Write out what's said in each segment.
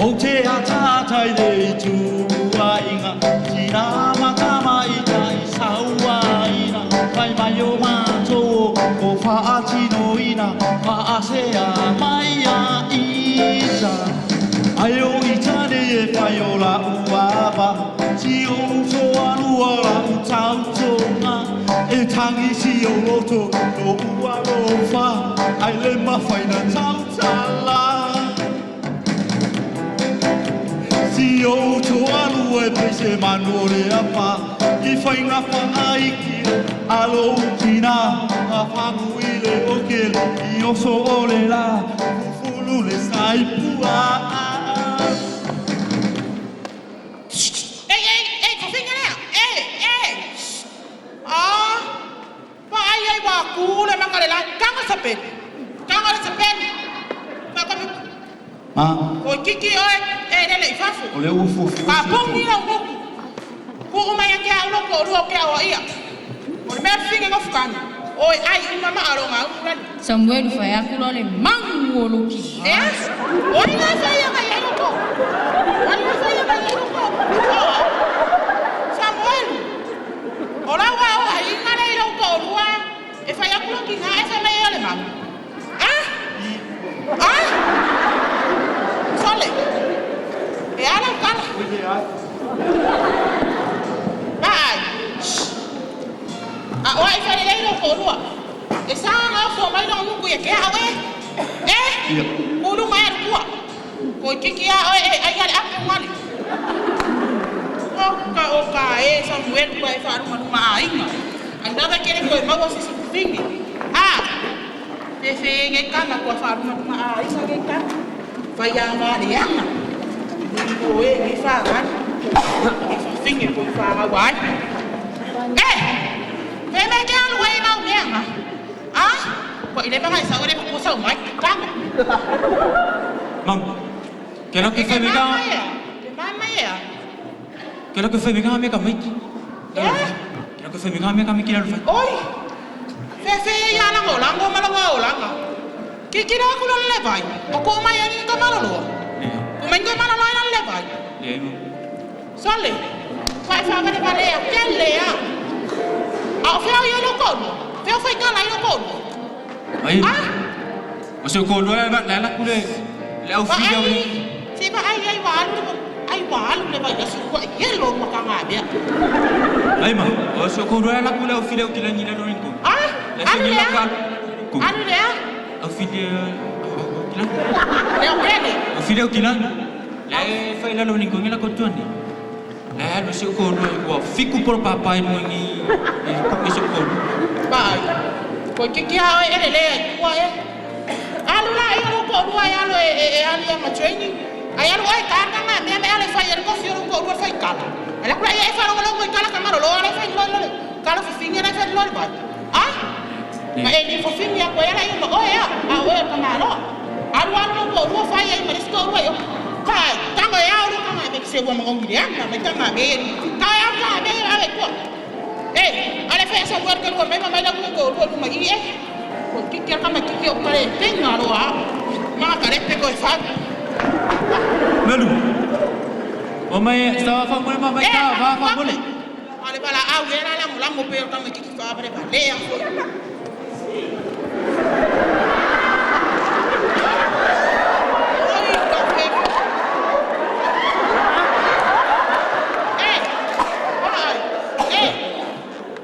O te atatai le itu ainga Tina matama i tai sauaina Mai mai o mātou o whaatino ina Whaasea mai a ita Ai o itane e whai o la uava Si o uto alua la utautonga E tangi si o loto no ualofa Ai le mawhaina tautala Si o to alu e pese manore apa I whainga whaaiki alo tina A whangu i le okele i oso o le la Fufulu le saipua. Ei, ei, ei, kofinga lea. Ei, ei. Ah, pa ai ai wa kule manga le la. Kanga sapen. Kanga le sapen. Pa ka Ma, ko kiki oe e lele i fafu. o le ufu Ka pongi la uku. Ku uma ya ke au loko ru ke au ia. O le mea finge ngofukana. Oi ai uma ma alo nga u. Samuel fai aku lo le mangu o loki. Eh? Oi la fa ya ga ya loko. Oi la fa ya ga ya loko. Samuel. Ola wa o ai nga le loko rua. E fa ya ku loki nga e fa mai le mamu. Ah? Ah? Sole. E ala kala. Vai. A o ai fa le loko rua. E sa nga fo mai no mu ku ye ke a e. Eh? Ulu mai ru kua. Ko kiki a o e ai ale ape wali. O ka o ka e Samuel ku e fa ru ma ainga. Andava kere ko e maua sisi kufingi. Ah. Te fe ngai kana ko fa ru ma ainga ngai kana. Fa ya nga le anga. Ko e ngai fa nga. E fa fingi ko fa nga wai. Eh. Fe me ke alu ai mau me anga. Ah? Ko ile ba sa ore ko sa mai kanga. Mam, ke lo que Ke fai me mama ka, ia. Ke mama ia. ke lo que fai me ka me ka mai. Eh? Ke lo que fai me ka me ka me ki la lo fai. Oi. Fe fe ia la ngo lango ma la ngo langa. Ki ki ra ku lo le vai. O ko mai ani ka malo lo. Ko mai ka malo la le vai. Le mam. Sole. Fai fa va le ya ke le ya. A o fe o lo ko. Fe o fai ka la lo ko. Ai. Ah? O se ko lo la la la ku le le au Ba fi ai. Si ba ai ai wa alu ai wa alu le vai ya su ko ye lo ma ka nga bia. Ai ma, o se ko lo la la ku le au fi le au ki la ni la lo ni ko. Ah? La se Alu ni le la ka. Ko. Alu le Au fi le ki la. Le o ke le. Au fi le au ki la. Le fai la lo ni ko ngi la ko tuan ni. Le lo se ko lo wa fi ku por papa i mo ngi. Ko se ko. Ba ai. Ko ki ki a e le le kua e. Alu la e lo ko rua e alu e e alu ya ma training. Ai alu ai ka ka nga me me ale fai ko fi lo ko rua fai kala. Ala kula e fa lo lo kala ka maro lo ale fai lo lo. Kala fi fingi le fai lo ba. Ah? Ma e ni fo fingi ya ko era i o ya. A o e ka maro. Alu alu lo ko rua fai ai ma ko rua yo. Ka tanga ya alu ka nga me se wa ma ngi ya ma ka nga me. Ka ya ka me ale ko. Eh, ale fai sa rua ko me ma la ko rua ma i e. Ko ki ki ka ma ki ki o kare tenga ro a. Ma kare pe ko e fa. Melu. O mai sa fa mo ma mai ka va fa mo le. Ale bala au era la la mo pe ka ma ki ki fa ba ba le ya. Oi, ka fe. Eh, ai. Eh.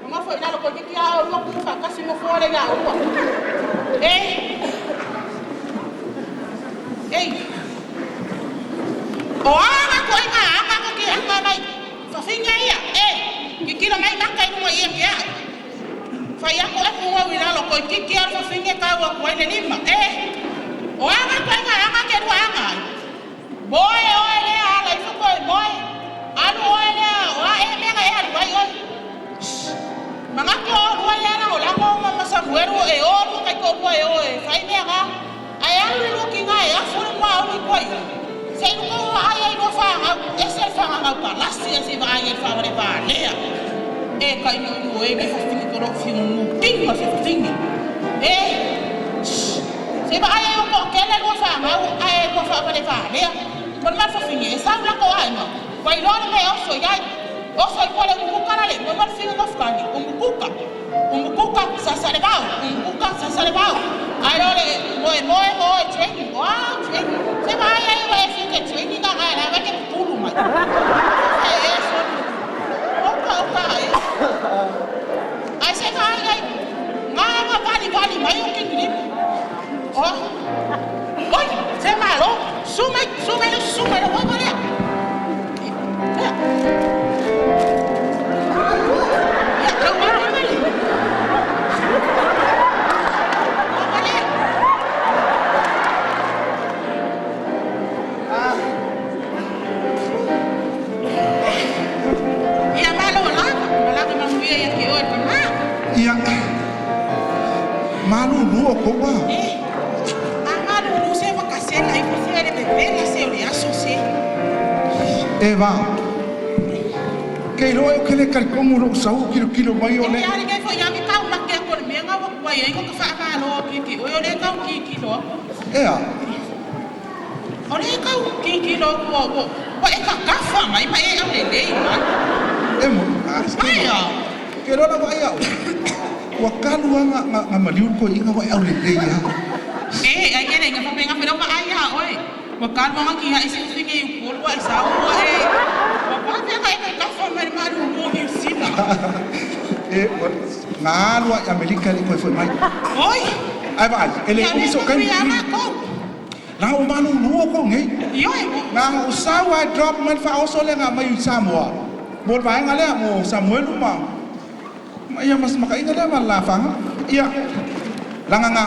Mo fo ina lo ko ki ki a o ku fa ka si mo fo le ya o. Eh. Eh. O anga ko inga anga ko ki anga mai. Fa finga ia. Eh. Ki ki lo mai maka i mo ia ki a. Fa Fai aku e punga ui lalo koi kiki alu fafinge kau aku ai le lima. E, o anga koe nga anga ke rua anga ai. Moe oe lea ala ifo koe moe. Alu oe lea o a e mea e alu ai oe. Mangake o rua ia na o lango ma masamueru e o rua kai ko rua e o e fai mea nga. Ai alu le rua ki nga e afu le mua alu i koe. Se i luka o ai ai rua whaangau. E se whaangau palasi e se wa ai e whaawale waalea. E ka ino ino e me whawhingi ko ro whiu ngu kinga se whawhingi. E, se wa ai ai o ko kele rua whaangau ai rua whaawale waalea. Mo le whawhingi e sau lako ai ma. Wai loa le mea oso iai. Oso i kore umukuka rale, mo le whiu ngofkani. Umukuka. Umukuka sasale vau. Umukuka sasale vau. Ai role moe moe moe training. Wow, training. Se wa ai ai wa e whiu ke training nga ngai la wa ke pulu mai. E e so. Oka oka e. Ai se wa ai ai. Nga nga vali vali mai o kingi. Oh. Oi, se malo. Sume sume sume lo wa wa. Ya. Ya, kau mana mali? Ia malo lava, malava manuia ia ke oe pa ma. Ia malu lu o ko wa. Eh, a malu lu se wa kasela i fo le bebela se o le aso se. E va. Ke ro e kele kari komu ro sau kilo kilo mai o le. E ari ngai fo ia mi kau make ko le mea wa kuai ai ko ka fa malo ki ki o le kau ki ki lo. E a. O le kau ki ki lo ko ko. Wa e ka kafa mai ma e au le nei mai. E mo. Ai a. Ke ro la wa ia. Ua kalu nga nga nga maliu ko inga wa au le nei ia. E ai ke nei nga fa penga fe ma ai a oi. Wa kalu nga ki ha isi finge i ko wa sa o e. Wa pa fe ka e ka kafa mai malu mo ni sina. E nga lua i Amerika le koe foi mai. Oi. Ai vai, ele uso kai. La o malu lu ko ngai. Io e mo. Nga o sau ai drop man fa oso le nga mai Samoa. Mo vai nga le mo Samuel ma. Ma ia mas makainga le ma la fanga. Ia. Langa nga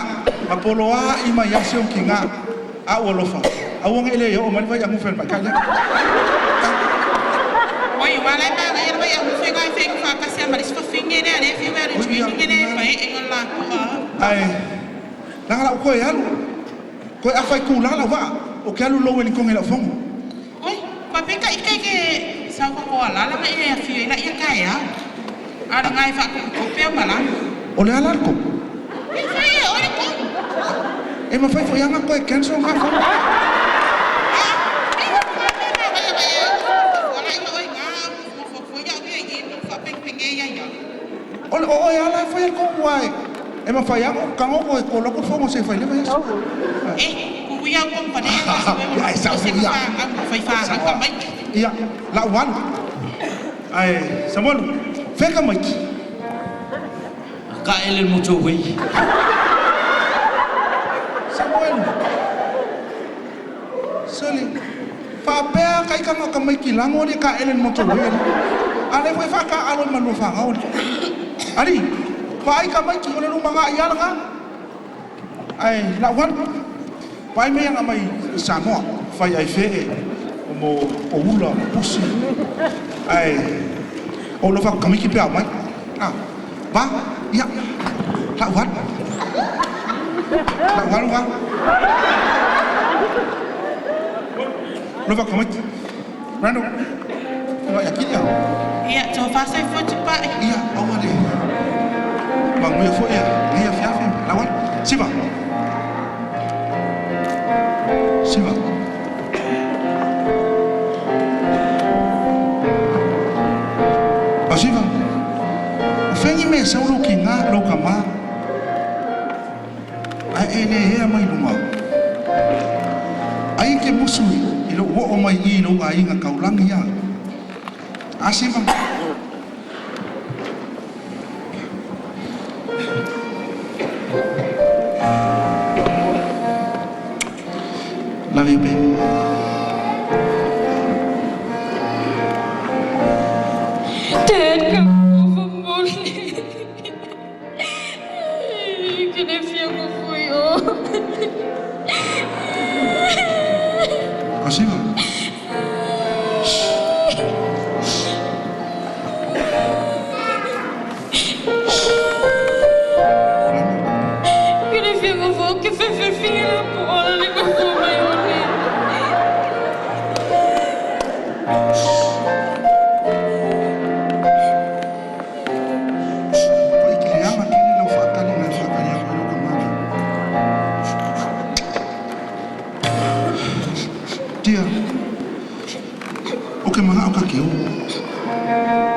mapoloa i mai asion ki nga a o lofa. A o ngai le yo o man vai angu fel ma kai le. Oi, wa lai ma ngai vai angu fe ngai fe fa ka se ma ris fa finge ne ale fi wa ri training ne fa e ngola ko a. Ai. Langa la ko e alu. Ko e afai ku la la va. O ke alu lo ni konge la fongo. Oi, pa pe ka ike ke sa ko ko ala la e fi la ia ka ya. Ala ngai fa ko ko pe ma la. O le ala ko. E fa e o le ko. E ma fai fo yanga ko e cancel nga fo. O le o e ala fai ko wai. E ma fai anga ka ngo ko ko lo ko fongo se fai le mai. E ku ia ko pa ne. Ai sa se ia. Fai fa ka mai. Ia la wan. Ai Samuel feka mai. Ka ele mo wei. Samuel. Sali. Fa pea kai ka ka mai ki lango ni ka ele mo wei. Ale foi fa ka alo manu fa ngau. Ali, fa ai ka mai ki ole lu manga ia nga. Ai la wan. Pai me anga mai Samoa fai ai fe o mo o ula pusi. Ai o lo fa kami ki pe mai. Ah. Va, ia. La wan. La wan wa. Lo fa kami. Rando. Lo ya ki ya. Ia, to fa sai fo tu pa. Ia, awa le. Manguia fo ia, ia fia fia. La wan. Siva. Siva. Siva. O fengi me sau lo ki ngā lo ka mā. Ai e le hea mai lunga. Ai ke musu i lo wo o mai i lo ngā inga kaulangi ia. A siva. Love you, baby. Dad, ka muli. Ke le fia nofo i o. Ausiva. Ke le fia nofo ke fefefinga le po ola le nofo mai o le. Ko i kiliama kini lau whaatali ngai whaatali a koe ka mama. Tia, o ke mana o ka ke o.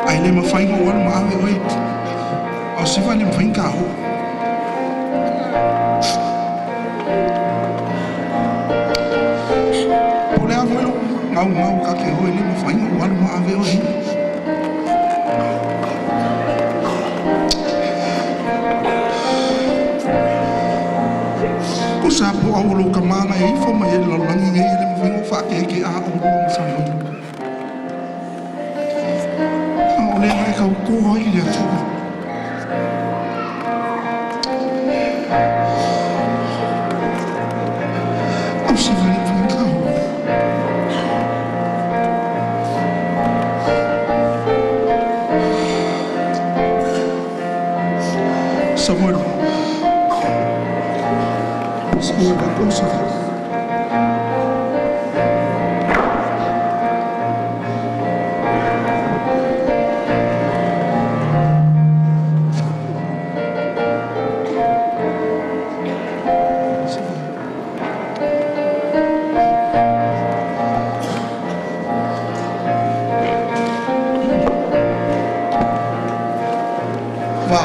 Ai le mawhai ngō walu ma ave oe. O sifa le mawhai ka ho. Po le avo elo ngau ngau ka ke oe le mawhai ngō walu ma ave oe. Ko sa po au lo ka mana e ifo mai e lalongi ngai e le mawhai ngō whaake ke a o lua ma. A o le ngai kau koa i le atua. Au sifa le mawhai ka ho. Samuel. Samuel, ako sa Va.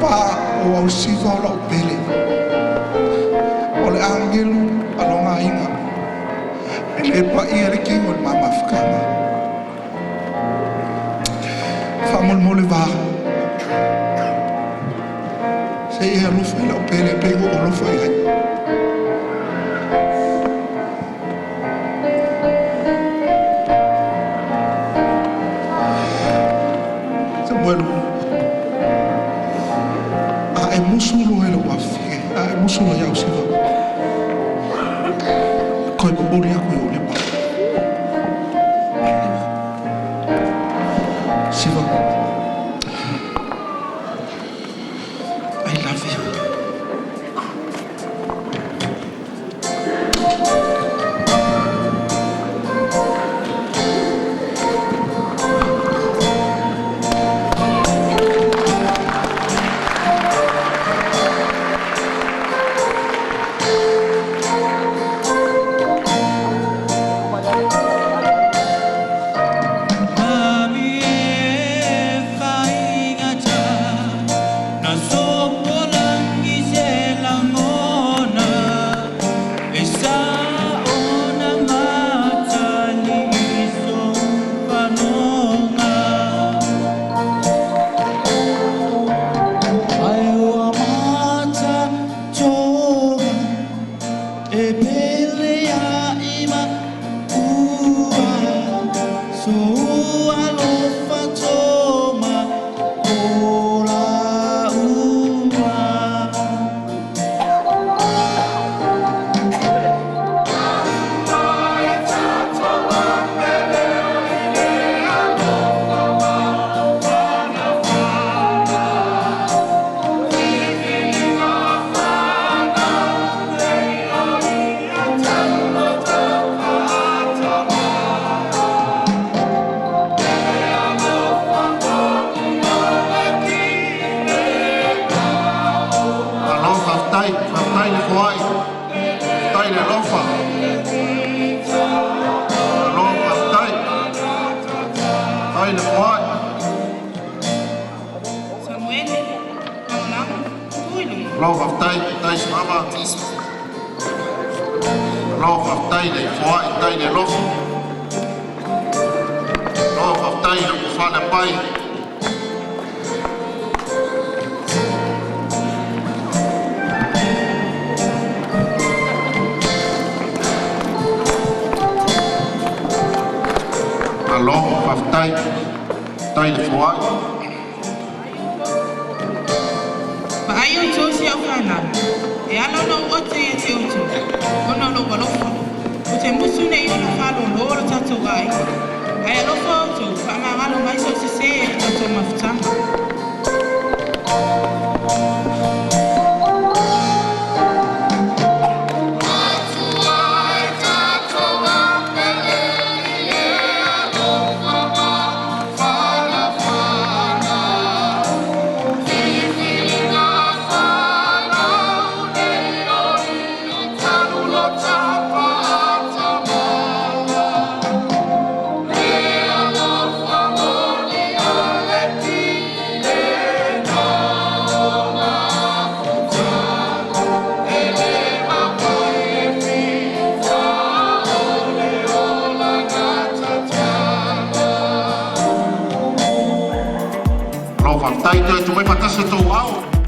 Va o au sifa o lau pele. O le angelu a longa inga. E le pa ia le kingo le mama whakanga. Wha mole va. Se i alofa i lau pele pe o alofa i ai. Samuelu. A e musulo e lau afi. A e musulo iau sifa. Koe popoli aku i o lepa. Siva. I love you. Mami e faingata na sopolangi se langona e sa ona matali so panonga. Ai ua mata toga e pele a ima ua so alofa toma o la ua. Alo, whaftai, whaftai le foai. Whaftai le alofa. Alo, whaftai. Whaftai le foai. Samuele, lagolago, tu i luga. Alo, whaftai, whaftai sava. Alo, whaftai le foai, whaftai le alofa. Alo, whaftai le kufale pai. Alo, whaftai, whaftai le foai. Si a'u fanau, e ala ona ou ote ia te outou, ona o lou alofa. Ou te musu ne i ola faalōlō lo tatou aiga. Ae alofa outou, faamagalo mai so'u sesē i le tatou mafutaga. Lo faafetai toe tuu mai faatasi o tou ao.